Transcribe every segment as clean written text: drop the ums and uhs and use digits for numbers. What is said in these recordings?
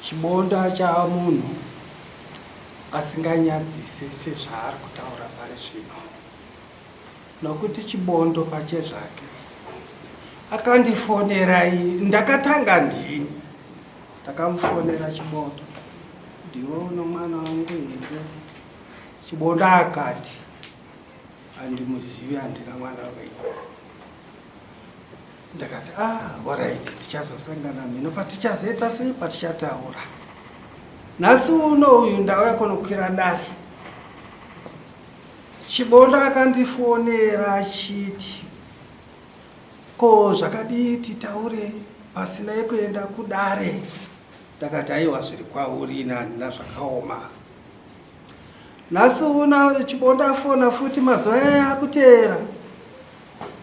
Chibonda chaamunhu asinganyadzise sezvaari kutaura pari zvino. Nokuti Chibondo pachezvake akandifonera, ndakatanga ndini ndakamufonera, Chibondo, ndiwe uno mwana wangu here? Chibondo akati handimuzivi, handina mwana wenyu. Ndakati ah, alright, tichazosangana mhino patichazoita sei, patichataura. Nhasi uno uyu ndauya kunokwira dare. Chibondo akandifonera achiti ko zvakadii titaure pasina yekuenda kudare. Ndakati aiwa, zviri kwauri, ini handina zvakaoma. Nhasi una Chibondo afona futi mazuva aya akuteera.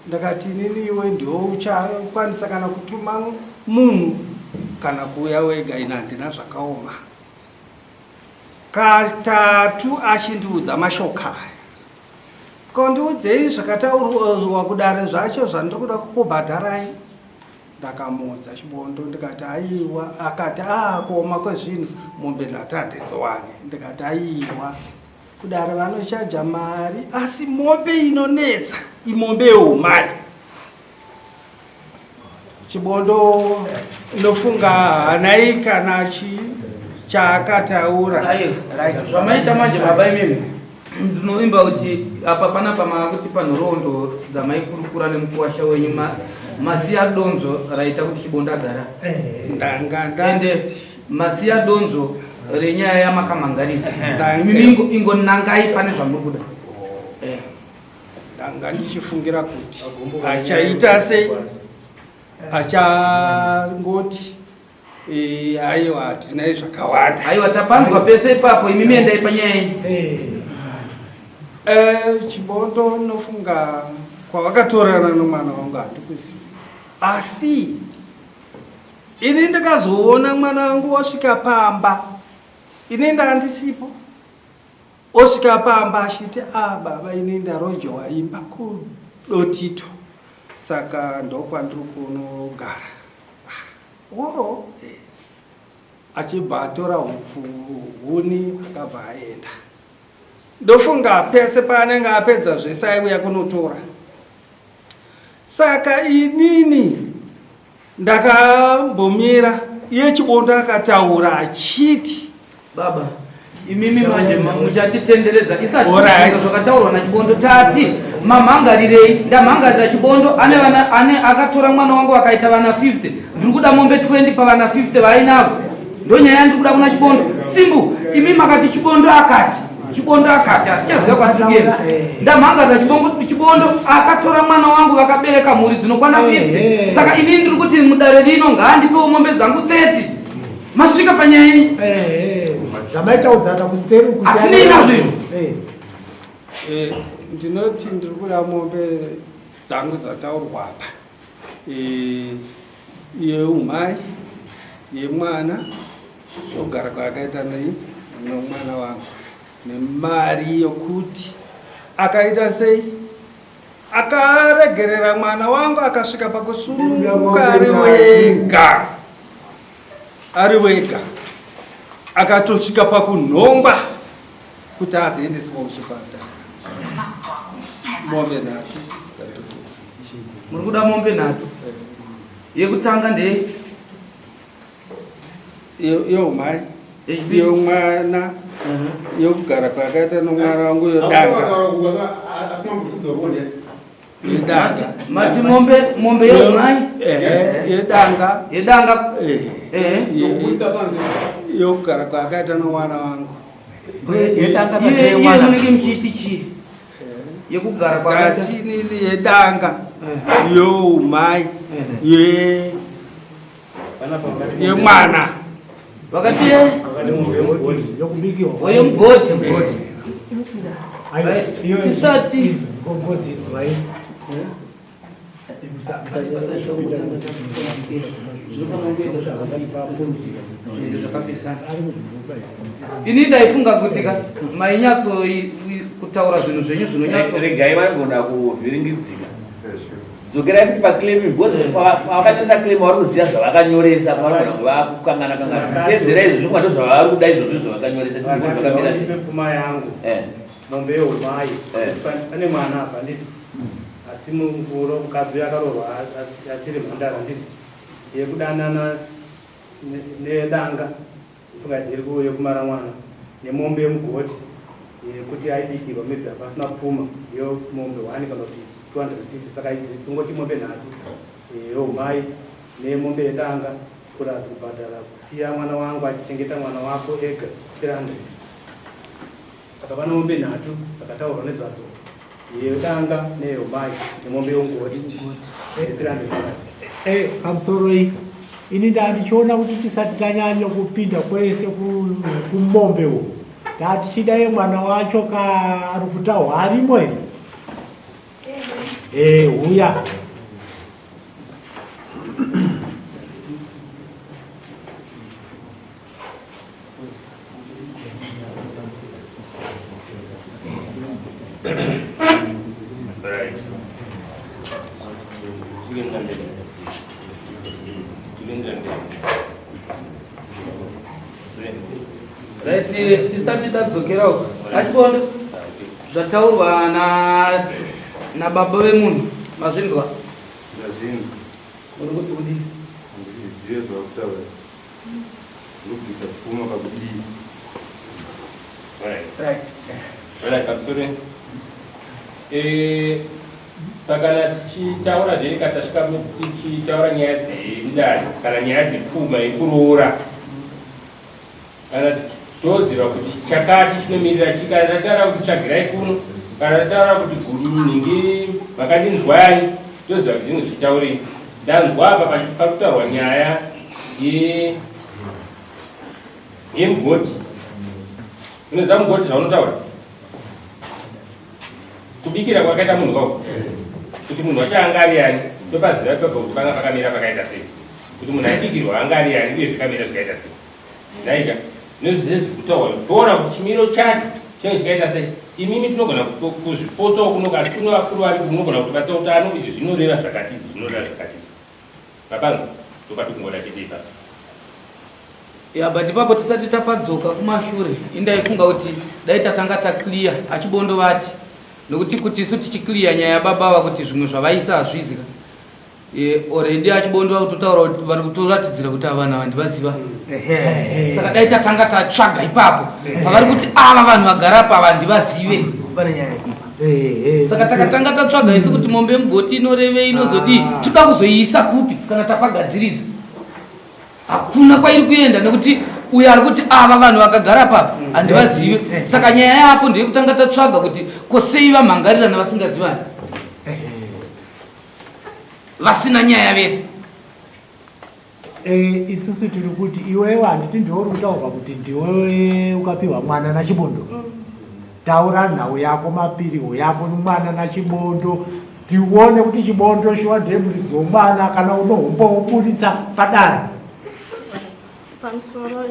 Ndakati inini iwe ndiwo uchakwanisa kana kutuma munhu kana kuuya wega, ini handina zvakaoma. Katatu achindiudza mashoko aya. Ko ndiudzei zvakataurwa kudare zvacho zvandiri kuda kukubhadharai. Ndakamuudza Chibondo ndikati aiwa, akati ah, kuoma kwezvinhu mombe nhatu handidziwani. Ndikati aiwa, kudare vanochaja mari asi mombe inonetsa imombe yeumai. Chibondo ndofunga hanai kana chi chaakataura. Right. Zvamaita manje baba imimi ndinovimba kuti apa panapa maakutipa nhoroondo dzamaikurukura nemukuwasha wenyu, masiya donzvo raita kuti Chibondo agara Ndanga ende masiya donzvo renyaya yamakamangarira. Imimi ingonangai pane zvamuri kuda. Ndanga ndichifungira kuti achaita sei, achangoti aiwa hatinai zvakawanda. Aiwa, tapanzwa pese ipapo. Imimi endai panyaya yenyu. Chibondo nofunga kwavakatorana nomwana wangu handikuziva, asi ini ndakazoona mwana wangu wasvika pamba, ini ndandisipo, osvika pamba achiti a baba, ini ndarojewa imba kuDotito, saka ndokwandiri kunogara. Wo achibva atora hupfu, huni, akabva aenda. Ndofunga pese paanenge apedza zvese aiuya kunotora. Saka inini ndakambomira, iye Chibondo akataura achiti Baba imimi manje muchatitenderedza isati zvakataurwa naChibondo. Tati mamhangarirei? Ndamhangarira Chibondo ane vana, ane akatora mwana wangu akaita vana 50. Ndiri kuda mombe 20 pavana 50 vaainavo. Ndo nyaya yandiri kuda kuna Chibondo. Simbu imi makati Chibondo akati, Chibondo akati, hatichaziva kwatiri kuenda. Ndamhangarira Chibondo. Chibondo akatora mwana wangu, vakabereka mhuri dzinokwana 50. Saka inini ndiri kuti mudare rino ngaandipewo mombe dzangu 30. Masvika panyaya yenyu. Zvamaitaudzana kuseri. Hatinei nazvo izvo. Ndinoti ndiri kuda mombe dzangu dzataurwa apa, yeumai, yemwana, ogara kwaakaita nei nomwana wangu, nemari yokuti akaita sei akaregerera mwana wangu akasvika pakusununguka ari wega, ari wega, akatosvika pakunhongwa kuti azoendeswa kuchipatara. Mombe nhatu. Muri kuda mombe nhatu. Yekutanga ndeye yeumai, yomwana, yokugara kwakaita nomwana wangu, yodanga, yedanga. Mati mombe yeumai? Yedanga. Yedanga. Yokugara kwaakaita nomwana wangu. Iye munenge muchiiti chii yekugara kwakaita? Ngatinini yedanga, youmai, yemwana. Vakati yemugodhi tisati zvinhu zvakapesana. Ini ndaifunga kuti ka mainyatso kutaura zvinhu zvenyu zvinonyatso Regai, vaigona kuvhiringidzika. Dzokerai futi paclaim because pavakanyoresa claim vari kuziva zvavakanyoresa pavanogona kunge vakukangana kangana. Sedzera izvo zvinogona ndozvavari kuda izvozvo zvavakanyoresa tizvikuti zvakamira sei. Pfuma yangu mombe yeumai pane mwana apa handiti asi mukuru mukadzi uyo akaroorwa asiri mhandara handiti yekudanana nedanga Funga iri yekumara mwana nemombe yemugoti yekuti aibikirwa maybe pasina pfuma iyo mombe one kana kuti 250 saka idzi tongoti mombe nhatu yeumai nemombe yedanga plus kubhadhara kusiya mwana wangu achichengeta mwana wako ega 300 saka pane mombe nhatu dzakataurwa nedzadzo yedanga neyomai nemombe yongoti 300. Pamusoroi, ini ndandichiona kuti tisati tanyanya kupinda kwese kumombe uku, ndatichida ye mwana wacho ka ari kutahwa arimo here? Huya. Right, tisati tadzokera uko achibondo zvataurwa na nababa vemunhu mazvinzwa. Ndazvinzwa. Uri kuti kudii? Handizive zvakutaura. Unobvisa pfuma pakudii? Right. Right, pamusoro. Pakana tichitaura zve kana tasvika tichitaura nyaya dzemudare kana nyaya dzepfuma yekuroora kana toziva kuti chakati chinomirira chi kana tataura kuti tsvagirai kuno kana tataura kuti nhingi makandinzwai toziva kuti zvinhu zvichitaurei. Ndanzwa apa pakutaurwa nyaya yemugoti. Unoziva mugoti zvaunotaura? Kubikira kwakaita munhu kwako kuti munhu wacho anga ari yani, topaziva ipapo kuti panga pakamira pakaita sei, kuti munhu aibikirwa anga ari yani uye zvakamira zvikaita sei. Ndaika nezvekutaura toona kuti chimiro chacho chinenge chikaita sei. Imimi tinogona kuzvipotsawo kuno kasi kuno vakuru vari munogona kutibatsira kuti ano izvi zvinoreva zvakati, izvi zvinoreva zvakati. Mapanzwa? Ndopati kungoda chete ipapo. Ya, but ipapo tisati tapadzoka kumashure, indaifunga kuti dai tatanga taclear achibondo vati nokuti kuti isu tichiclear nyaya yababa ava kuti zvimwe zvavaisa hazvizi ka. Already achibondo vakutotaura kuti vari kutoratidzira kuti ava vanhu ava ndivaziva. Saka dai tatanga tatsvaga ipapo pavari kuti ava vanhu vagara apa ava ndivazive. Pane nyaya ipa. Saka takatanga tatsvaga isu kuti mombe yemugoti inorevei, inozodii, toda kuzoiisa kupi kana tapagadziridza. Hakuna kwairi kuenda nekuti uyo ari kuti ava vanhu vakagara pa handivazive. Saka nyaya yapo ndeyekutanga tatsvaga kuti ko sei vamhangarirana vasingazivani, vasina nyaya vese. Isusu tiri kuti iwewe handiti ndiwe uri kutaurwa kuti ndiwe ukapiwa mwana naChibondo. Taura nhau yako, mapiriwo yako mwana naChibondo, tione kuti Chibondo shuwa ndiye muridzi womwana kana unohumboubuditsa padare. Pamusoro,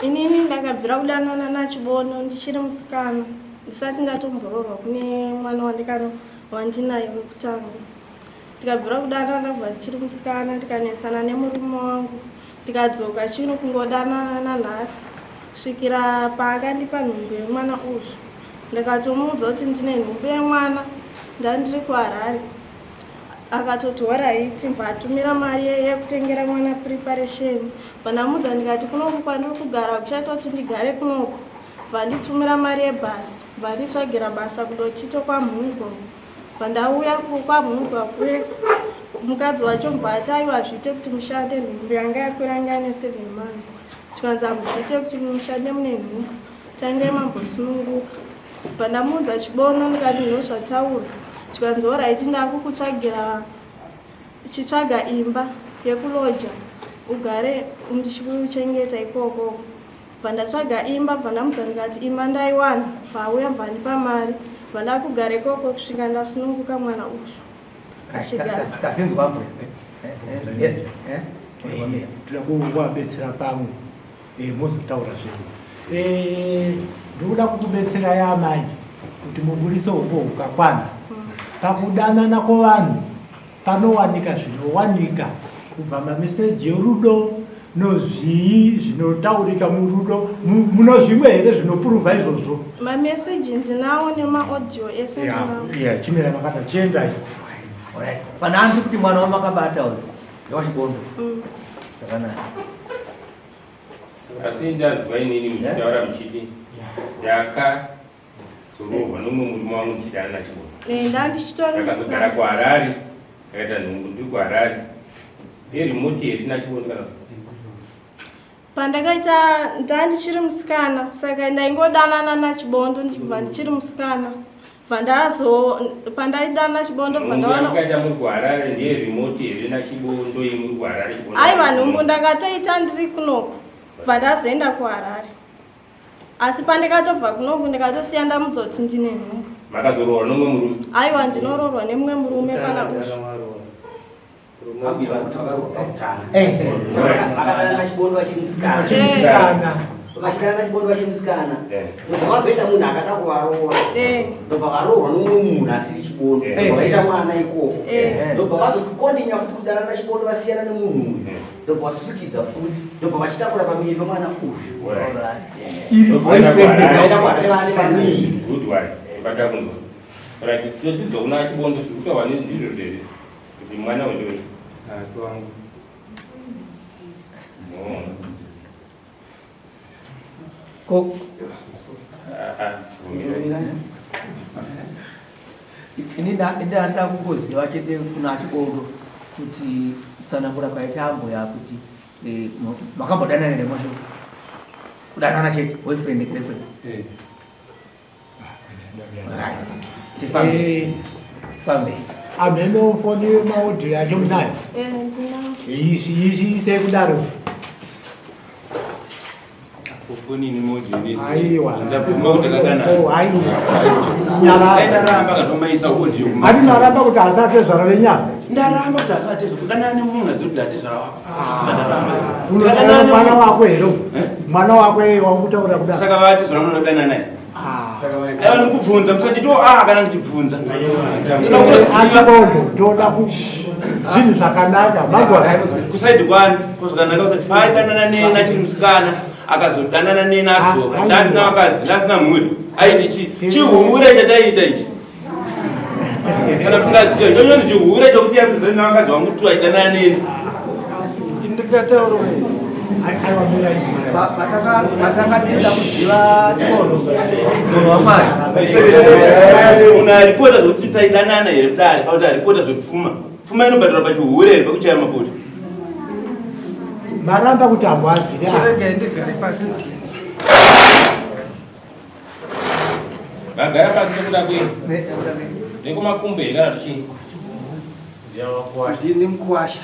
inini ndakabvira kudanana naChibondo ndichiri musikana, ndisati ndatomboroorwa kune mwana wandikano wandinaye wekutanga. Tikabvira kudanana kubva ndichiri musikana, tikanetsana nemurume wangu, tikadzoka chino kungodanana nanhasi kusvikira paakandipa nhumbu yemwana uyu. Ndakatomuudza kuti ndine nhumbu yemwana, ndandiri kuHarare. Akatoti horaiti, bva atumira mari yekutengera mwana preparation. Bva ndamuudza ndikati kunoku kwandiri kugara kuchaita kuti ndigare kunoku. Bva nditumira mari yebhasi, bva nditsvagira basa kuDotito kwaMhungwa. Bva ndauya kwaMhungwa kuye, mukadzi wacho bva ati aiwa hazviite kuti mushande, nhumbu yanga yakwira yanga ine 7 months. Zvikanzi hamuzviite kuti mushande mune nhumbu, tangai mambosununguka. Bva ndamuudza Chibono ndikati ndozvataura. Zvikanzi horaiti ndakukutsvagira, chitsvaga imba yekuloja ugare ndichikuchengeta ikoko. Bva ndatsvaga imba, bva ndamudza ndikati imba ndaiwana, bva auya bva andipa mari, bva ndakugara ikoko kusvika ndasununguka mwana uyu achigara. Tazinzwa mbuya. Tinoda kuvabetsera pamwe, mozotaura zvenyu. Ndikuda kukubetserai amai. Kuti muburitse umbo hukakwana. Pakudanana kwevanhu panowanika zvinowanika kubva mameseji erudo nozvii zvinotaurika murudo muno zvimwe here zvinopuruvha izvozvo? Mameseji ndinawo nemaaudio ese ndinawo. Yeah, chimira makata chiendai. Alright. Pananzi kuti mwana wamakabata uyu ndewachibondo. Zvakanaka. Asi ndanzwa inini muchitaura muchiti ndakazoroorwa nomumwe murume wangu ndichidana nachibondo. Eh, ndandichitori Ndakazogara kuHarare, ndakaita nhumbu ndiri kuHarare. Nderemote here nachibondo kana Pandakaita ndandichiri musikana saka ndaingodanana nachibondo ndichibva ndichiri musikana bva ndazo pandaidana chibondo bva ndaona Yamakaita muri kuHarare ndiye remote here nachibondo iyi muri kuHarare chibondo. Aiwa nhumbu ndakatoita ndiri kunoku bva ndazoenda kuHarare asi pandikatobva kunoku ndikatosiya ndamudza kuti ndine nhumbu. Makazoroorwa nomumwe murume? Aiwa ndinoroorwa nemumwe murume pana ushu. Vakadanana chibondo vachiri musikana. Vachidanana chibondo vachiri musikana. Ndobva vazoita munhu akada kuvaroora. Ndobva varoorwa nomumwe munhu asiri chibondo. Ndobva vaita mwana ikoko. Ndobva vazokondinya futi kudanana chibondo vasiyana nemunhu uyu. Ndobva vasusukidza futi. Ndobva vachitakura pamuviri pemwana uyu. Iri boyfriend. Vaenda kuHarare vane pamuviri. Good one. Bata kunzwa. Right, todzidza kuna chibondo zviri kutaurwa ndizvo zvere. Kuti mwana uyu ndewenyu? Asi wangu. Oh. Ko Ah, ah. Ini ndanda kungoziva chete kuna chibondo kuti tsanangura kwaita ambuya kuti eh, makambodanana here mosho kudanana chete boyfriend girlfriend. Eh. Amheno foni maaudio yacho munayo? Eh, ndinayo. Izvi izvi isei kudaro. Foni ine maaudio ine. Aiwa. Ndabvuma kuti akadanana. Oh, aiwa. Nyarara. Ndaramba katomaisa audio. Ani maramba kuti asati zvara venyama. Ndaramba kuti asati kudanana nemunhu azive kuti ndatezvara wako. Ndaramba. Unodanana mwana wako here? Mwana wako yeye wakutaura kudaro. Saka vati zvara unodanana naye. Dai ndikubvunza musanditi ah kana ndichibvunza. Achibondo toda ku zvinhu zvakanaka manzwa kusaidi kwani kwazvakanaka kuti paaidanana neni achiri musikana akazodanana neni adzoka ndasina vakadzi ndasina mhuri aiti chi chihure chataiita ichi kana musingaziva chononzi chihure chokuti yapizana vakadzi vangu tu aidanana neni ndikataura Patakatenda kuziva chikoro munhu waMwari. Munhu aripota zvekuti taidanana here kudare pakuti aripota zvepfuma pfuma inobhadharwa pachihure here pakuchaya mapoto Maramba kuti hamwazivi. Chiregai ndigare pasi ndini. Vagara pasi nekuda kwei? Nekumakumbo here kana kuti chii? Ndini mukuwasha.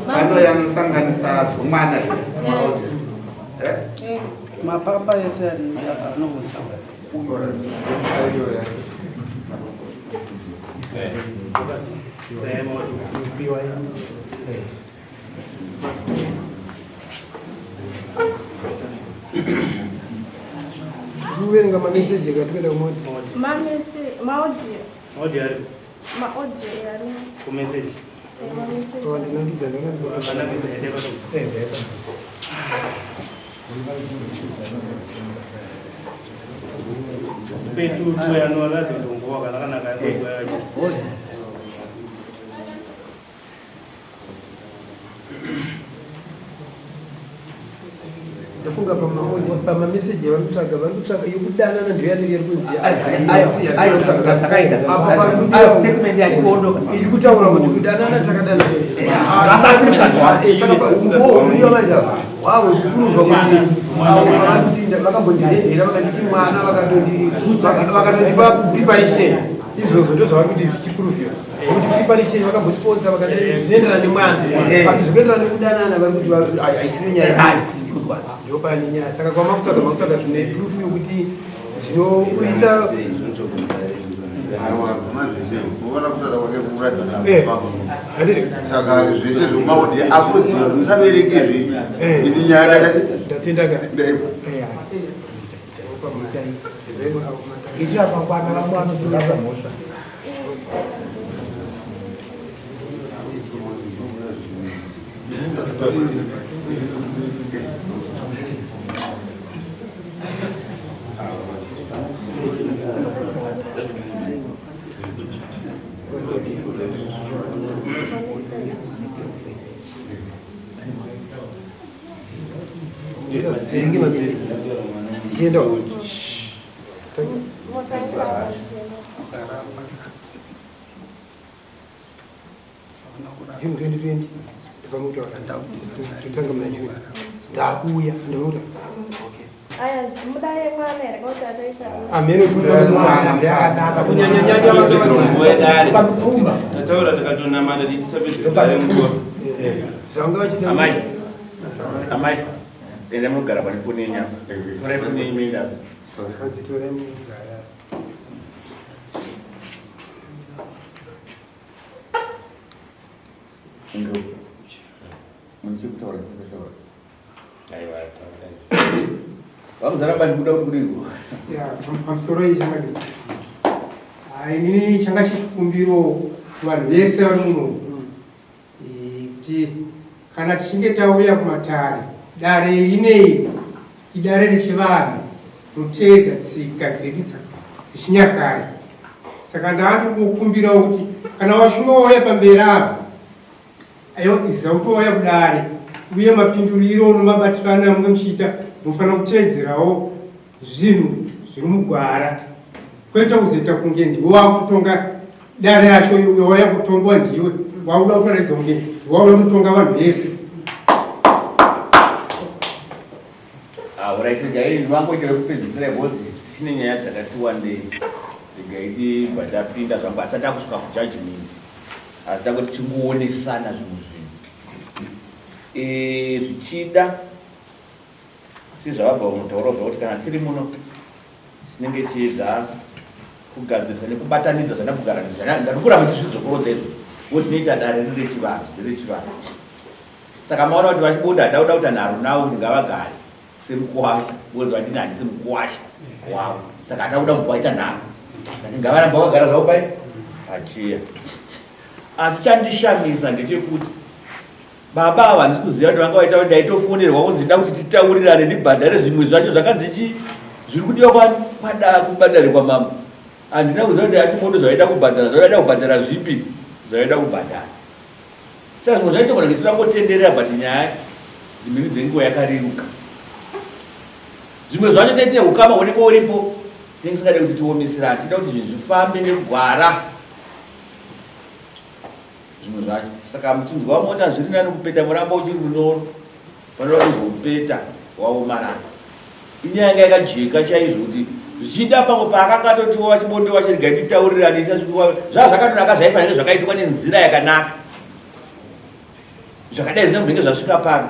Mhando yanosanganisa zvomwana here? Mapamba ese ari anounza. Kuverenga mameseji akatikuenda kumoti. Mamese maaudio. Maaudio aripo. Maaudio ari. Kumeseji. Eh, mameseji. Oh, ndinakidza ndinakidza. Eh, ndaita. Petu yanoratidza kuti unguva wakanaka yacho. Ndafunga pamameseji avari kutsvaga vari kutsvaga yekudanana ndiyo yanenge iri kunzi iri kutaura kuti kudanana takadanana wawe kupruvha kuti vakambondirendera vakanditi mwana vakatondipa preparation izvozvo ndozvavari kuti zvichipruvhiwa zvekuti preparation vakambosponsa vakadai zvinoenderana nemwana asi zvikuenderana nekudanana vari kuti haisiri nyaya ndo pane nyaya saka kwamakutsvaga makutsvaga zvine proof yokuti zvinoburitsa Aiwa, Saka zvese zvemaudi akuziva kuti musaverenge zvenyu. Ini nyaya ndatenda ka. Kuitira mangwana vamwe vanozorapa mhosva. Verenge mabviri tichienda June 2020 ndopamutaura totanga muna June ndakuuya ndinoda Tataura takatonamata tisapedze dare nguva. Amai. Amai. Enda munogara pane foni yenyu apa. Torai foni yenyu muende apa. Torai munogara. Muchikutaura sekataura. Aiwa, Vamuzara bani kuda kuti kudii? Ya, pamusoro iyi chakadii. Ah, inini changa chishikumbiro kuvanhu vese vari muno kuti kana tichinge tauya kumatare dare rinei idare rechivanhu roteedza tsika dzedu dzechinyakare saka ndaandikukumbirawo kuti kana wachinge wauya pamberi apa Aiwa iziva kuti wauya kudare uye mapinduriro nomabatirano amunge muchiita munofanira kuteedzerawo zvinhu zviri mugwara kwete kuzoita kunge ndiwe wakutonga dare racho wauya kutongwa ndiwe wakuda kutoratidza kunge ndiwe wakuda kutotonga vanhu vese. Alright, regai vangoita vekupedzisira because tichine nyaya dzakati wandei. Regai tibva tapinda zvangu asati akusvika kujudgment. Asi tango tichingoonesana zvimwe zvinhu. E, zvichida sezvavabva mutauro zvakuti kana tiri muno tinenge chiedza kugadzirisa nekubatanidza zvandakugara ndarikuramba tichizvidzokorodza izvo wo tinoita dare riri rechivanhu riri rechivanhu saka maona kuti vachibuda handauda kuita nharo navo kuti ngavagare semukuwasha because vandini handisi mukuwasha wavo saka hatakuda mukuwaita nharo kati ngavaramba vagara zvavo pai pacheya asi chandishamisa ndechekuti baba ava handisi kuziva kuti vanga vaita ndaitofonerwa kunzi nda kuti titaurirane ndibhadhare zvimwe zvacho zvakanzi chii zviri kudiwa kwada kubhadhare kwamambo handina kuziva kuti achimondo zvavaida kubhadhara zvavaida kubhadhara zvipi zvavaida kubhadhara Saka zvimwe zvacho togona kunge toda kungotenderera but nyaya dzimweni dzenguva yakareruka. Zvimwe zvacho tete ukama hunenge uripo tinenge tisingade kuti tiomeserane, tinoda kuti zvinhu zvifambe negwara zvimwe zvacho. Saka muchinzwa mota zviri nani kupeta murambo uchiri munyoro Vanoda kuzopeta waomarara. Inyaya yanga yakajeka chaizvo kuti zvichida pamwe paakanga atotiwo vachibonde wacho regai titaurirane isa zvava zvakatonaka zvaifanira zvakaitwa nenzira yakanaka zvakadai zvina munenge zvasvika pano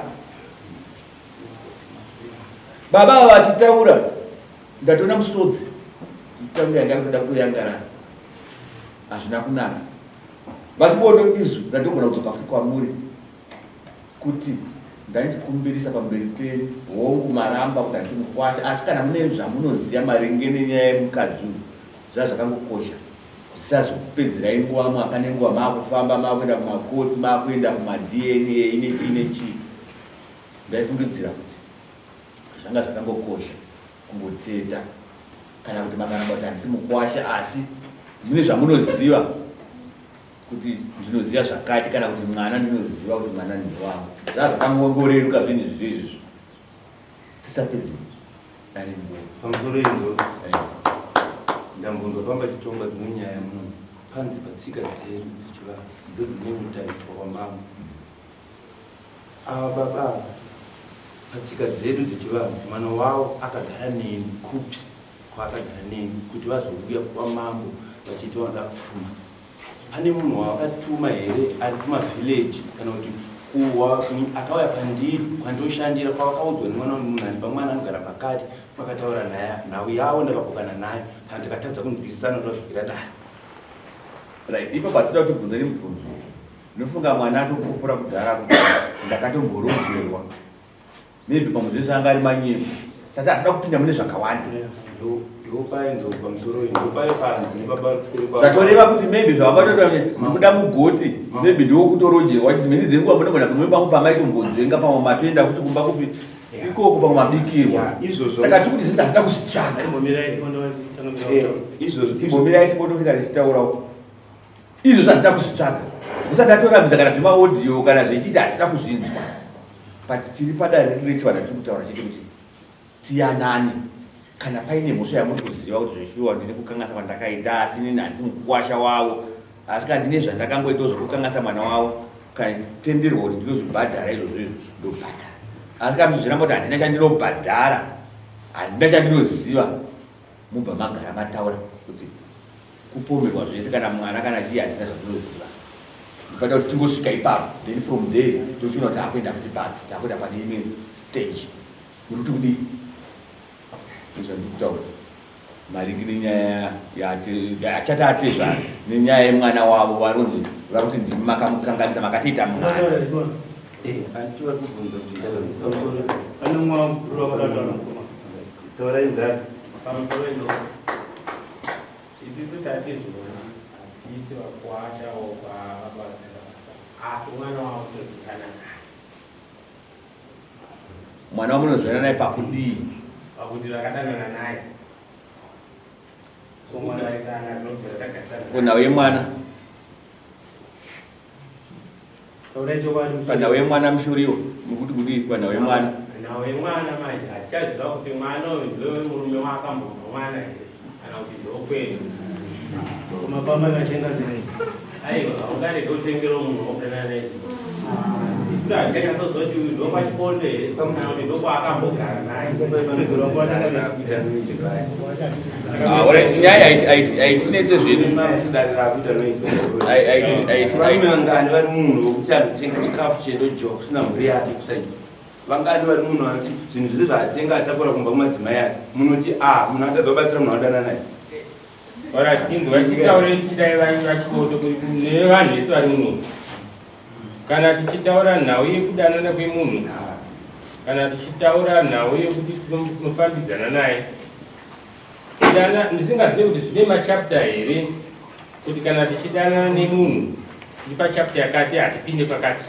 baba ava vachitaura ndatoona musodzi mitauro yanga kutoda kuyangarana hazvina kunaka vasibodo izwi randogona kudzoka futi kwamuri kuti ndaichikumbirisa pamberi penyu, hongu maramba kuti handisi mukwasha, asi kana mune zvamunoziva maringe nenyaya yemukadzi uyu, zvaa zvakangokosha zvisazokupedzerai nguva mwaka nenguva maakufamba maakuenda kumakotsi maakuenda kumaDNA nechii nechii. Ndaifungidzira kuti zvanga zvakangokosha kungoteta kana kuti makaramba kuti handisi mukwasha, asi mune zvamunoziva kuti ndinoziva zvakati kana kuti mwana ndinoziva kuti mwana ndewangu zvaa zvakangongoreruka zvinhu izvi izvizvi tisapedze dare nguva pamusoro izvo eh. ndambonzwa pamba chitonga dzimwe nyaya muno panzi patsika dzedu dzechivanhu ndodzinenyotariswa kwamambo ava baba ava patsika dzedu dzechivanhu mwana wavo akagara neni kupi kwaakagara neni kuti vazouya kwamambo vachiti vanoda pfuma Pane munhu wawakatuma here ari kumavillage kana kuti akauya pandiri kwandoshandira kwawakaudzwa nemwana wemunhu andipa mwana anogara pakati pakataura naye nhau yavo ndakapokana nayo kana tikatadza kunzwisisana kuti vasvikira dare. Right, ipo patinoda kuti bvunze nemubvunzo. Ndinofunga mwana atopupura kudhara kuti ndakatomboronzerwa. Maybe pamwe zvese anga ari manyepo. Saka asida kupinda mune zvakawanda. Zvatoreva kuti maybe zvavakatoita ndikuda mugoti maybe ndokutoronjerwa chizimeni dzenguva munogona pamwe pamwe pamaitombonzvenga pamwe matoenda futi kumba kupi ikoko pamwe mabikirwa saka tikuti zvese hazvina kuzvitsvaga izvozvo timbomirai simbotofika tichitaurawo izvozvo hazvina kuzvitsvaga ndisati ndatorambidza kana zvemaaudio kana zvechiita hazvina kuzvinzwa but tiri padare redu rechivanhu tiri kutaura chete kuti tiyanane kana paine mhosva yamuri kuziva kuti zveshuwa ndine kukanganisa kwandakaita asi inini handisi mukukwasha wavo asi kana ndine zvandakangoitawo zvekukanganisa mwana wavo kana chitenderwa kuti ndinozvibhadhara izvozvo izvo ndobhadhara asi kana muchizviramba kuti handina chandinobhadhara handina chandinoziva mubva magara mataura kuti kupomerwa zvese kana mwana kana chii handina zvandinoziva ndinofanira kuti tingosvika ipapo then from there tochiona kuti akuenda futi papi takuenda pane imwe stage muri kuti kudii ndizvandikutaura maringi nenyaya achati atezvara nenyaya yemwana wavo varonzi vakuti ndimi makamukanganisa makatoita mwana Isisu tatizvona hatisi vakwasha asi mwana wavo tozikana naye. Mwana wamunozivana naye pakudii? Pakuti vakadanana naye. Ko nhau yemwana? Panhau yemwana mushuriwo mukuti kudii panhau yemwana? Nhau yemwana manje hatichaziva kuti mwana uyu ndewe murume waakambobva mwana here kana kuti ndokwedu. Mapamba akachenga sei? Aiwa, haungarege kutengera munhu wokudanana naye. Isu hatichanyatsoziva kuti uyu ndokwaChibondo here kana kuti ndokwaakambogara naye. Ah, nyaya haitinetse zvedu. Varume vangani vari munhu wekuti anotenga chikafu chendojiwa kusina mhuri yake kusaidi vangani vari munhu anoti zvinhu zvese zvaatenga atakura kumba kumadzimai ake munoti a munhu atadza kubatsira munhu adana naye. Alright, inzwa tichitaure tichidai vachiboto nevanhu vese vari muno. Kana tichitaura nhau yekudanana kwemunhu, kana tichitaura nhau yekuti tinofambidzana naye, kudana ndisingazivi kuti zvine machapter here kuti kana tichidanana nemunhu tiri pachapter yakati hatipinde pakati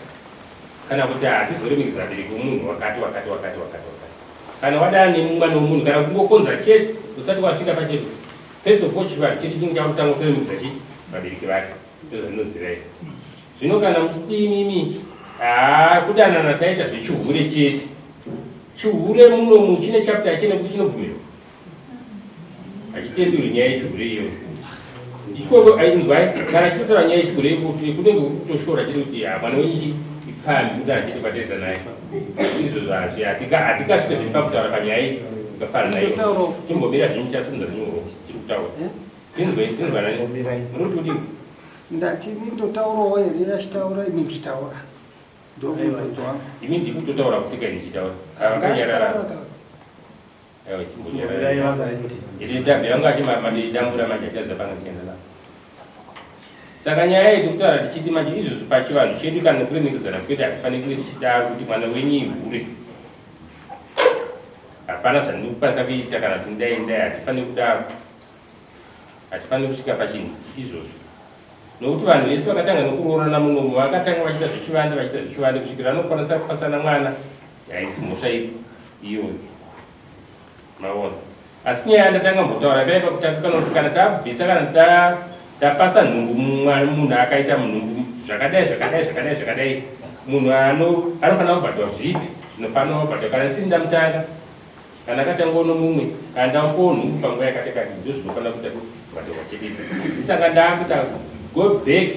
kana kuti hatizoremekedza vabereki vomunhu wakati wakati wakati wakati wakati. Kana wadana nemumwana wemunhu kana kungokonza chete usati wasvika pachete first of all chivanhu chedu chinenge chakutanga kutoremekedza chi vabereki vake ndozvandinoziva ini. Zvino kana muchiti imimi haa kudanana taita zvechihure chete chihure munomu chine chapter chine kuti chinobvumirwa hachitenderwi nyaya yechihure iyoyo ikoko ainzwai kana chitotaura nyaya yechihure kuti kunenge kutoshora chete kuti ha mwana wenyu chi ipfambi kuti hachete kwateedza naye izvozvo hazvi hatikasvike zviri pakutaura panyaya iyi ikafanana nayo timbomira zvinhu chasimudza zvinhu tiri kutaura tinzwe tinzwanani muri kuti kudii Ndati ndotaurawo here achitaura imi ndichitaura ndobvunzo wangu. Imi ndiri kutotaura kuti kai ndichitaura akanyarara saka nyaya yedu kutaura tichiti manje izvozvi pachivanhu chedu kana nekuremekedzana kwedu hatifaniri kunge tichidaro kuti mwana wenyu ihure hapana zvandinokwanisa kuita kana kuti ndai ndai hatifaniri kudaro hatifaniri kusvika pachinhu izvozvo nokuti vanhu vese vakatanga nokuroorana munomu vakatanga vachiita zvechivande vachiita zvechivande kusvikira anokwanisa kupasana mwana haisi mhosva ipi iyoyo maona asi nyaya yandatanga mbotaura kai pakutanga kana kuti kana tabvisa kana tapasa nhumbu munhu akaita munhumbu zvakadai zvakadai zvakadai zvakadai munhu anofanira kubhadhwa zvipi zvinofanira kubhadhwa kana ndisini ndamutanga kana akatangwa nomumwe kana ndamupawo nhumbu panguva yakati kati ndozvinofanira kuita kubhadharwa chete saka ndakuita go back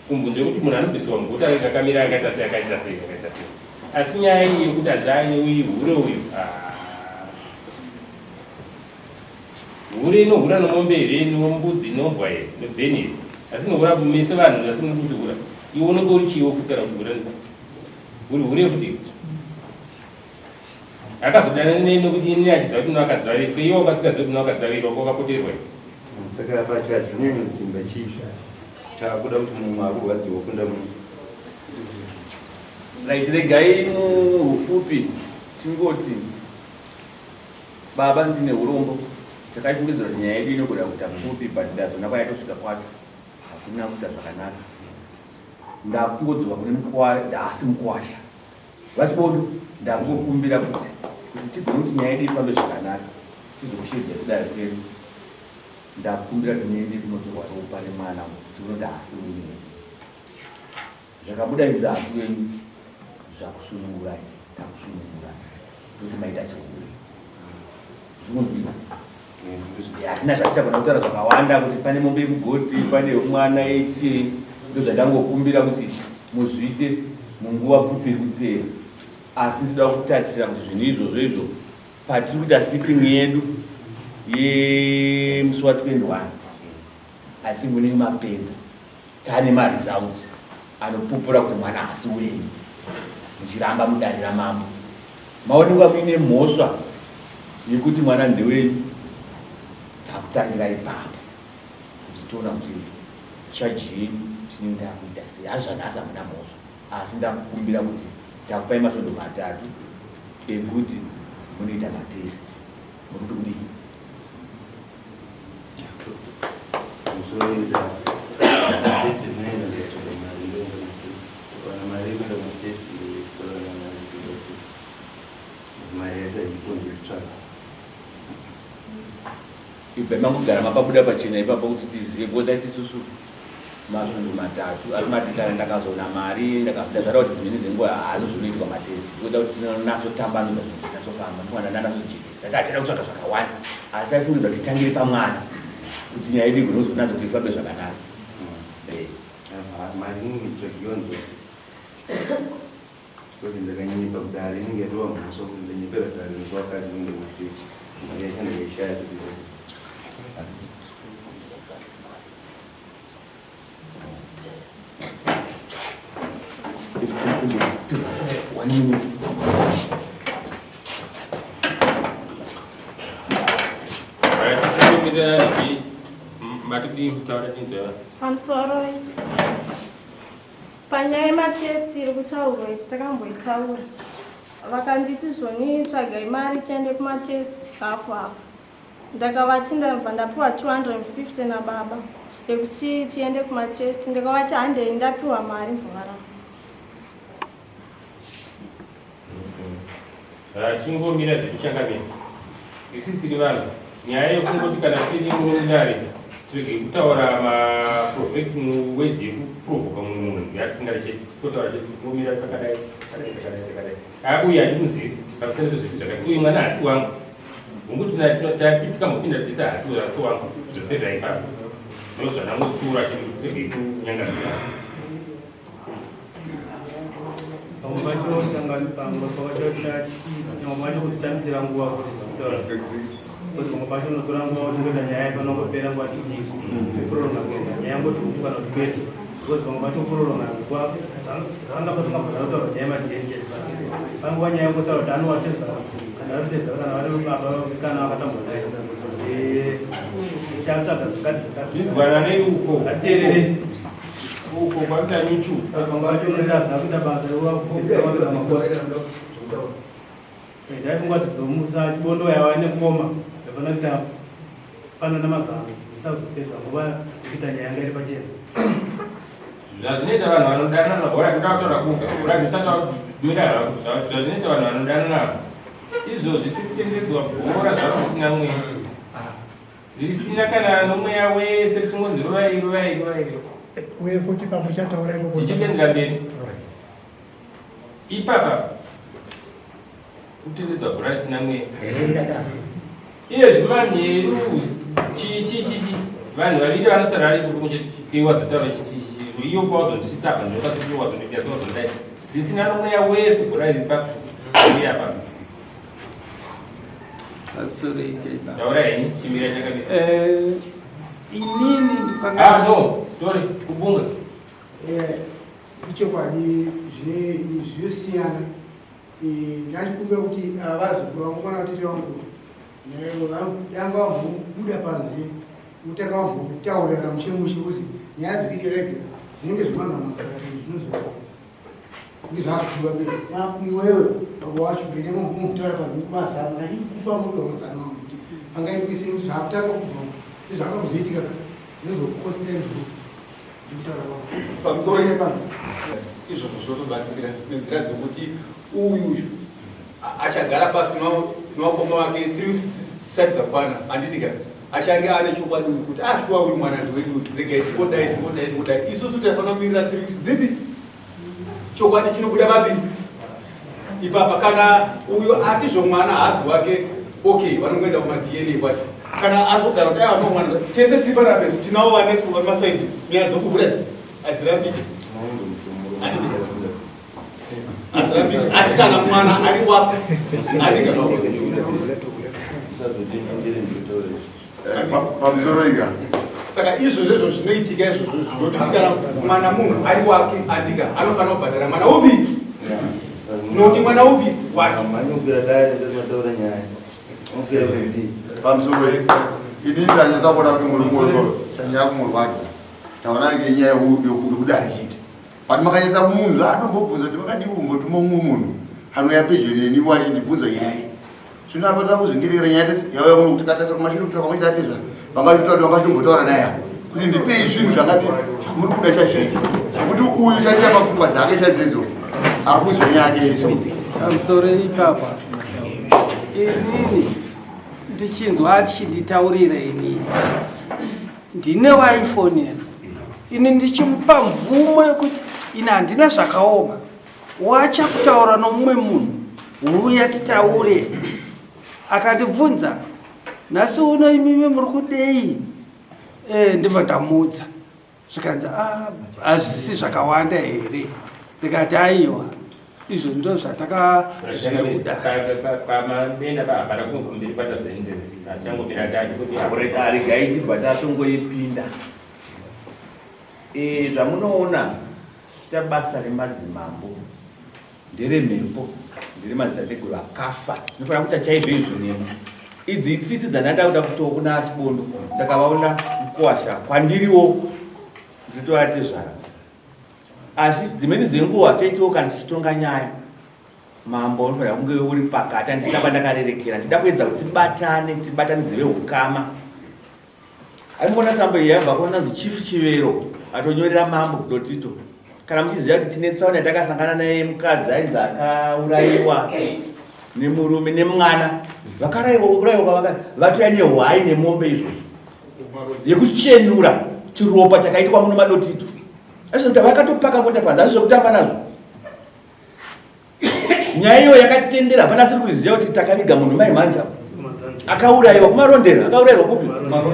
kumbunzo yekuti munhu anobvisiwa mugota anenge akamira akaita sei akaita sei akaita sei asi nyaya iyi yekuti azai uyu hure uyu ah. hure inohura nomombe here nombudzi nombwa here nobveni here asi inohura mese vanhu asi muri kuchihura iwe unenge uri chiiwo futi kana kuchihura uri hure futi akazodana neni nokuti ini achiziva kuti unakadzvarirwa iwe wakasingazivi kuti unakadzvarirwa kwakapoterwa saka apa chazvinyanyodzimba chii? Chakuda kuti mumwe akurwadziwa kunda mumwe. Right, regai muhufupi tingoti baba ndine urombo takaifungidzira kuti nyaya yedu inogona kuita pfupi but ndazona kwayatosvika kwacho hakuna kuita zvakanaka ndakungodzoka kune ndaasi mukwasha vachibodo ndakungokumbira kuti kuti tigone kuti nyaya yedu ifambe zvakanaka tizokushedza kudare kwedu ndakukumbira kuti muende kunotorwa ropa remwana kuti unoti haasi wenyu Zvakabuda idzi asi wenyu zvakusunungurai takusunungurai ndokuti maita chihure zvikunzwika hatina zvatichagona kutaura zvakawanda kuti pane mombe yemugoti pane mwana yechii ndozvandangokumbira kuti muzviite munguva pfupi iri kuteera asi ndinoda kutarisira kuti zvinhu izvozvo izvo patiri kuita sitting yedu yemusi wa 21 asi munenge mapedza Tane ma results anopupura kuti mwana haasi wenyu muchiramba mudare ramambo. Maonekwa muine mhosva yekuti mwana ndewenyu takutangira ipapo kuti tiona kuti charge yenyu tinenge takuita sei. Asi zvanhasi hamuna mhosva asi ndakukumbira kuti takupai masvondo matatu ekuti munoita matest nokuti kudii. Ibva mangogara mapabuda pachena ipapo kuti tizive because taiti isusu masvondo matatu asi mati kana ndakazoona mari ndakazvara kuti dzimweni dzenguva haano zvinoitwa matest toda kuti tinonatsotambanudza zvinhu zvinatsofamba ndikwana ndanatsochekesa tati achada kutsvaga zvakawanda asi taifungidza kuti titangire pamwana kuti nyaya yedu igonozonatso kuti ifambe zvakanaka eh. Mari inenge ichitsvagiwa nzvimbo kuti ndakanyepa kudare inenge yatova mhosva kuti ndanyepera dare musi wakati unenge matesi mari yacho ndakaishaya kuti One minute. Pamusoro panyaya yematest iri kutaurwa takamboitaura vakanditi zvoni tsvagai mari tiende kumatest hafu hafu Ndakavati ndabva ndapiwa 250 nababa yekuti tiende kumatest ndikavati handei ndapiwa mari mvara. Chingomira zvekuchangamira isi tiri vanhu nyaya yekungoti kana tiri mudare tirege kutaura maprovoking words yekuprovoka mumwe munhu yatisingadi chete totaura chete tingomira takadai takadai takadai takadai Ah, uyu handimuzivi pamusana pezviti zvakati uyu mwana hasi wangu hongu tikambopinda tese hasi hasi wangu zvopedza ipapo ndozvandangotsiura chete kuti tirege kunyangadzira pamwe pacho pamwe pacho pamwe pacho kuzvitambisira nguva kuti zvakutaura kuti pamwe pacho unotora nguva uchingoita nyaya panongopera nguva diki kuprolonga kuenda nyaya ngoti huku kana kuti kwete because vamwe vatoprolonga nguva zvakanga pasingabhadhara kutaura nyaya yemadentest panguva nyaya yekutaura kuti anowatezvara kana vari tezvara kana vari baba vasikana vakatambwa naye tichatsvaga zvakati zvakati uko ngateerere uko kwakuita nyuchu vamwe vacho unotadza kuita basa rekuvakutora makore Ndaifunga kuti dzomutsa chibondo yava nekoma ndafana kuita panana mazano ndisazopedza nguva yekuita nyaya yanga iri pachena. Zvazvinoita vanhu vanodanana hora ndoda kutaura kuga ura ndisati wamira zvako zvazvinoita vanhu vanodanana izvozvi tiri kutenderedzwa bhora zvaro risina mweya risina kana nomweya wese richingonzi rovai rovai rovai uye futi pamuchataura ikoko tichikuendera mberi ipapa kutenderedzwa bhora risina mweya iye zvimanheru chii chii chii vanhu vaviri vanosara vari kuti kunje iwe wazotaura chichi iyo kwawazondisvitsa apa ndokazoti wazondiita sewazondidai risina nomweya wese bhora riri pakuya pa taura henyu chimira chakamira eh, inini ndikanga ah, no sorry kubunga eh, ichokwadi zvinosiyana Ndachikumbira kuti vazukuru vangu mwana watete vangu yanga vambobuda panze. mutanga wambotaurira mushe mushe kuzi nyaya dzikuitika idzi zvinenge zvemanga mazati zvinozo ndizvazvipiwa mberi iwewe baba wacho mberi mumutaura pamazano ndachikupa mupe mazano angu kuti pangaiti kuisire kuti zvakutanga kubva nezvanga kuzoitika zvinozokukostira ndiro ndikutaura kwangu pamusoro yepanzi izvozvo zvinotobatsira nenzira dzekuti uyu achagara pasi nevakoma vake three weeks zisati dzakwana handiti ka achange ane chokwadi kuti ashuwa ah, uyu mwana ndiwedu regai tingodai tingodai tingodai isusu taifanira kumirira three weeks dzipi chokwadi chinobuda papi ipapa kana uyo atizvo mwana haazi wake okay vanongoenda kumadna kwacho kana azogara kuti aiwa no mwana tese tiri panapa isu tinawo vanesu vari masaidi nyaya dzokuhura dzi hadzirambiki hadzirambiki asi kana mwana ari wako andika pamusoro ika saka izvozvo izvo zvinoitika izvozvo zvinototi kana mwana munhu ari wake andika anofanira kubhadhara mwana upi nokuti mwana upi wake pamusoro ini ndanyatsa kuona kuti murume uyo chanyaya kumurwadza taona ngenyaya yekudare chete but makanyatsa munhu atombobvunza kuti vakadii kumbotuma umwe munhu anouya pedyo neni wachindibvunza nyaya zvino apa toda kuzvingerera nyaya tese yauya kuno kuti katarisa kumashure kuti kwamaita atezva vanga vachitaura kuti vanga vachitombotaura naye apa kuti ndipei zvinhu zvakadi zvamuri kuda chaizvo chaizvo zvekuti uyu chaita papfungwa dzake chaidzo idzo ari kuzwa nyaya yake yese pamusoro ipapa inini ndichinzwa achinditaurira inini ndine waifonera ini ndichimupa mvumo yekuti ini handina zvakaoma wacha kutaura nomumwe munhu huya titaure akandibvunza nhasi uno imimi muri kudei e, ndibva ndamuudza zvikanzi ah, hazvisi zvakawanda here ndikati aiwa izvo ndo zvataka zviri kuda regai tibva tatongoipinda e, zvamunoona Chita basa remadzimambo nderemhepo nderemadzitateguru akafa ndinofanira kuita chaizvo izvo nemo idzi itsitsi dzandanda kuda kutoa kuna asibondo ndakavaona mukuwasha kwandiriwo ndinotora tezvara asi dzimweni dzenguva toitiwo kana tichitonga nyaya mambo unofanira kunge uri pakati andisina kwandakarerekera ndida kuedza kuti tibatane tibatanidze veukama Aimboona tsamba iyi yabva kunonzi Chief Chivero atonyorera mambo Dotito. Kana muchiziva kuti tine tsaona yatakasangana naye mukadzi ainzi akaurayiwa nemurume nemwana vakaraiwa kuraiwa kwavaka vatouya nehwai nemombe izvozvo yekuchenura chiropa chakaitwa muno madotito. Asi kuti vakatopaka mota panze asi zvekutamba nazvo. nyaya iyo yakatendera hapana asiri kuziva kuti takaviga munhu mai manja akaurayiwa kumarondera akaurayirwa kupi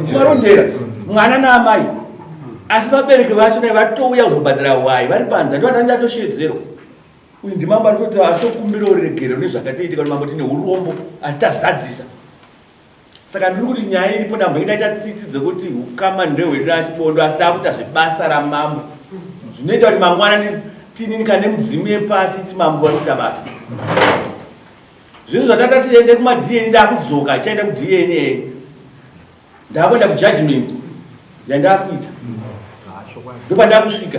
kumarondera mwana naamai asi vabereki vacho nai vatouya kuzobhadhara hwai vari panze ndo vatanga atoshedzerwa uyu ndimambo ari kuti atokumbira uregero nezvakatoitika kuti mambo tine urombo asi tazadzisa saka ndiri kuti nyaya iripo ndambo ndaita tsitsi dzekuti ukama ndehwedu achibondo asi takuita zvebasa ramambo zvinoita kuti mangwana tinini kana nemudzimu yepasi ti mambo vari kuita basa zvinhu zvatata tiende kumadna ndakudzoka achichaenda kudna ndakuenda kujudgment yandakuita ndopandakusvika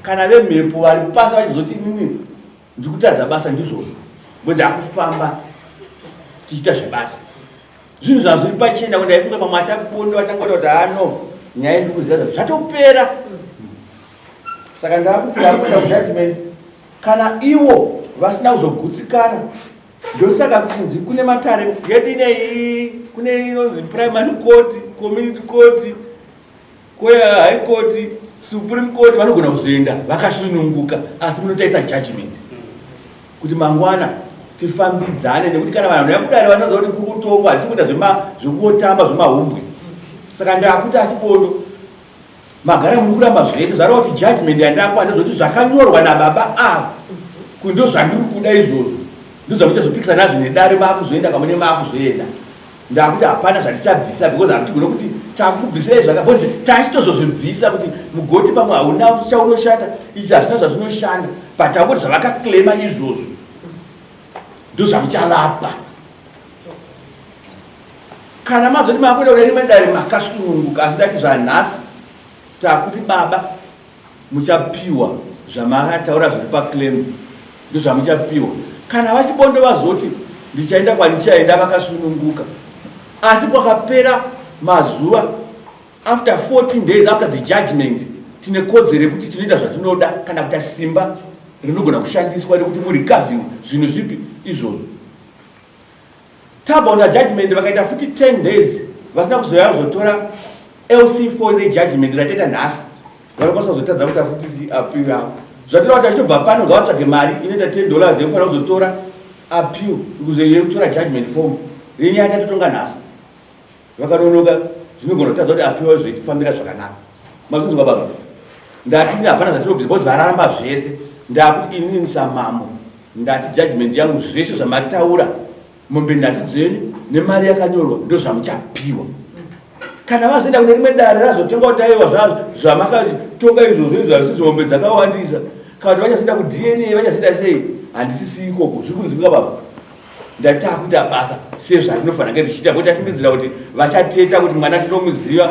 kana vemhepo vari pasi vachizoti mimi ndikutadza basa ndizvozvo ngo ndakufamba tichiita zvebasa zvinhu zvazviri pachena ko ndaifunga pamwe achabondo vachangoda kuti hano nyaya ndikuziva zvatopera saka ndakuenda kujudgment kana ivo vasina kuzogutsikana ndosaka kuchinzi kune matare yedu inei kune inonzi primary court community court Kouya high court, supreme court vanogona kuzoenda vakasununguka asi munotaisa judgment kuti mangwana tifambidzane nekuti kana vanhu vaya kudare vanoziva kuti kuri kutongwa hatisi kuita zvekungotamba zvemahumbwe saka ndakuti asi bodo magara muri kuramba zvese zvareva kuti judgment yandakwa ndezvekuti zvakanyorwa nababa ava kuti ndozvandiri kuda izvozvo ndozvamuchazopikisa nazvo nedare makuzoenda kamune makuzoenda ndakuti hapana zvatichabvisa because hatigone kuti takubvisai zvaka because tachitozozvibvisa kuti mugoti pamwe hauna chaunoshanda ichi hazvina zvazvinoshanda but takuti zvavakaclaima izvozvo ndozvamuchavapa Kana mazoti makuenda kune rimwe dare makasununguka, asi ndati zvanhasi takuti baba muchapiwa zvamakataura zviri paclaim ndozvamuchapiwa. Kana vaChibondo vazoti ndichaenda kwandichaenda vakasununguka, asi kwakapera mazuva after 14 days after the judgment tine kodzero yekuti tinoita zvatinoda kana kuita simba rinogona kushandiswa rekuti murecoviwe zvinhu zvipi izvozvo. Tabona judgment vakaita futi 10 days vasina kuzouya kuzotora LC4 rejudgment rataita nhasi, vanokwanisa kuzotadza kuita futi appeal yavo. Zvatireva kuti achitobva pano ngavatsvage mari inoita 10 dollars yekufanira kuzotora appeal yekutora judgment form yenyaya tatotonga nhasi. Vakanonoka zvinogona kutadza kuti appeal zvoitifambira zvakanaka. Mazvinzwa baba? Ndati ini hapana zvatinobvisa because varamba zvese. Ndakuti inini samambo ndati judgment yangu zvese zvamataura mombe nhatu dzenyu nemari yakanyorwa ndozvamuchapiwa. Kana vazoenda kune rimwe dare razotonga kuti aiwa zvamakatonga izvozvo izvo hazvisi mombe dzakawandisa, kana kuti vachazoenda kuDNA vachazoita sei, handisisi ikoko. Zviri kunzwika baba? Ndati takuita basa sezvarinofanira kunge richiita because tafungidzira kuti vachateta kuti mwana tinomuziva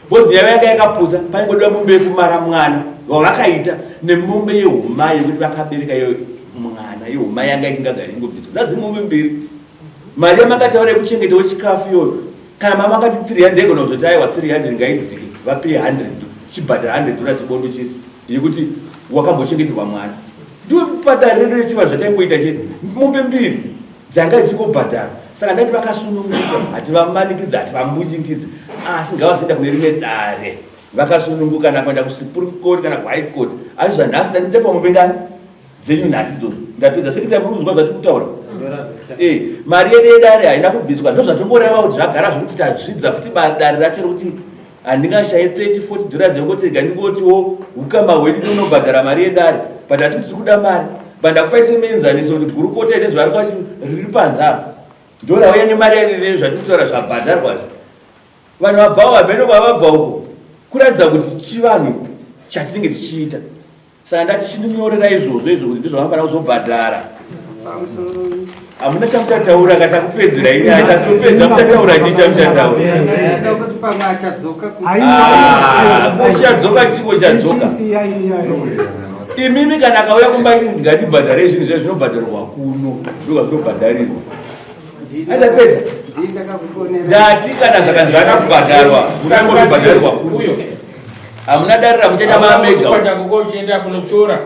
because nyaya yanga yakapusa, paingodiwa mombe yekumara mwana wavakaita nemombe yehumai yekuti vakabereka iyo mwana yehumai yanga isingagari ingobviswa dzadzi mombe mbiri. Mari yamakataura yekuchengetawo chikafu iyoyo, kana mama akati 300 igona kuzoti aiwa 300 ngaidzike, vapei 100, chibhadhara 100 dollars chibondo chete yekuti wakambochengeterwa mwana. Ndiwo padare redu rechiva zvataingoita chete, mombe mbiri dzanga dzichingobhadhara. Saka ndati vakasununguka, hativamanikidzi, hativambunyikidzi, asi ngavazoenda kune rimwe dare vakasununguka, kana kuenda kusupreme court kana kuhigh court. Asi zvanhasi ndati muchapa mombe ngani dzenyu nhatu idzodzo. Ndapedza sekiti yamuri kunzwa zvatiri kutaura. Mari yedu yedare haina kubviswa, ndozvatongoreva kuti zvagara zvekuti tazvidza futi dare racho rekuti handingashaye 30 40 dollars yekuti rega ndingotiwo ukama hwedu tinonobhadhara mari yedare, but hatisi kuti tiri kuda mari. But ndakupai semuenzaniso kuti gurukota ine zuva rikwacho riri panze apa ndorauya nemari yarire zvatiri kutaura zvabhadharwa zvi vanhu vabvawo hameno kwavabva uko, kuratidza kuti chivanhu chatinenge tichiita. Saka ndati chindinyorera izvozvo izvo kuti ndizvo vanofanira kuzobhadhara. Hamuna chamuchataura ka takupedzera inyaya, tatopedza muchataura chii chamuchataura? Chadzoka chiko chadzoka. Imimi kana akauya kumba achiti ngatibhadhare zvinhu zviya zvinobhadharwa kuno, ndokazvinobhadharirwa. Andapedza. Ndati kana zvakanzi zvana kubhadharwa, unongozvibhadharirwa kuno. Hamuna dare ramuchaita mamega. Uchienda kunotyora.